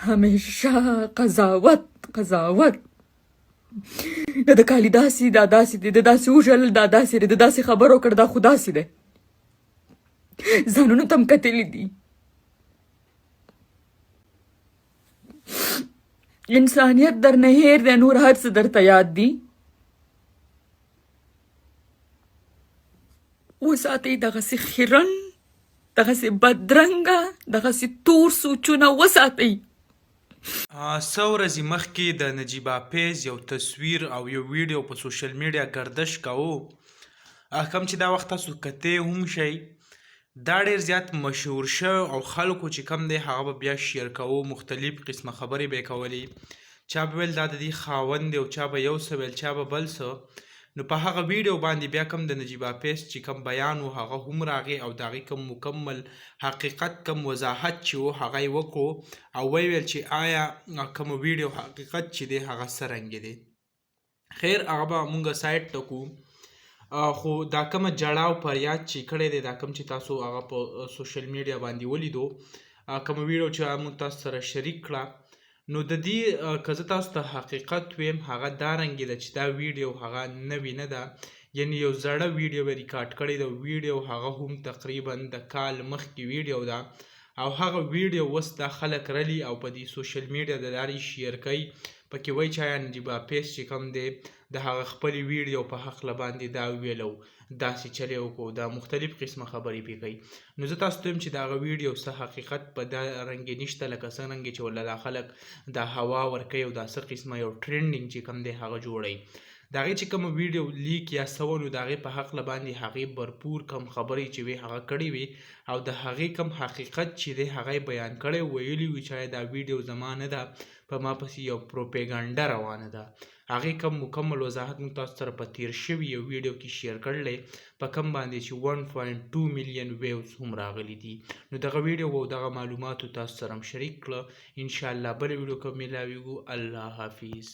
همیشه قضاوت قضاوت. د د کالي داسې، دا داسې دی، د داسې وژل، دا داسې دی، د داسې خبرو کړ، دا خو داسې دی. ځانونو ته هم کتلي دي. انسانیت درنه هېر دی، نور هر څه درته یاد دي. وساتئ دغسې خیرن، دغسې بدرنګه، دغسې تور سوچونه وساتئ. څه ورځې مخکې د نجیبه فیض یو تصویر او یو ویډیو په سوشل میډیا ګردش کاوه، کوم چې دا وخت تاسو کتی هم شئ. دا ډیر زیات مشهور شوی او خلکو چې کوم دی هغه به بیا شیر کوو، مختلف قسمه خبرې به یې کولې. چا به ویل دا د دې خاوند دی او چا به یو څه ویل، چا به بل څه. نو په هغه ویډیو باندې بیا کوم د نجیبه فیض چې کوم بیان و هغه هم راغی او د هغې کوم مکمل حقیقت کوم وضاحت چې و هغه یې وکړو او ویې ویل چې آیا کوم ویډیو حقیقت چې دی هغه څرنګه دی. خیر هغه به مونږ سایډ ته کو، خو دا کومه جړا او فریاد چې کړی دی، دا کوم چې تاسو هغه په سوشل میډیا باندې ولیدو، کومه ویډیو چې مونږ تاسو سره شریک کړه، نو د دې که زه تاسو ته حقیقت ویم هغه دا رنګې ده چې دا ویډیو هغه نوې نه ده، یعنی یو زړه ویډیو یې ریکارډ کړې ده. ویډیو هغه هم تقریبا د کال مخکې ویډیو ده او هغه ویډیو اوس دا خلک رلي او په دې سوشل میډیا د لارې شیر کوي، پکې وایي چې آیا نجیبه فیض چې کوم دی د هغه خپلې ویډیو په حقله باندې دا ویلو داسې چلی وکړو، دا مختلف قسمه خبرې پې کوي. نو زه تاسو ته وایم چې د هغه ویډیو څه حقیقت په دا رنګ نشته لکه څرنګه چې ورله دا خلک دا هوا ورکوي او دا څه قسمه یو ټرینډینګ چې کوم دی هغه جوړوي. د هغې چې کومه ویډیو لیک یا څه وه نو د هغې په حقله باندې هغې برپور کوم خبرې چې وې هغه کړې وې او د هغې کوم حقیقت چې دی هغه یې بیان کړی، ویلي وي چې دا ویډیو زما نه ده، په ما پسې یو پروپیګنډه روانه ده. هغې کوم مکمل وضاحت موږ تاسو سره په تیر شوي یو ویډیو کې شیر کړلی په کوم باندې چې 1.2 میلیون ویوز هم راغلي دي. نو دغه ویډیو او دغه معلوماتو تاسو سره هم شریک کړه. ان شاء الله بله ویډیو کې ملاویږو. الله حافظ.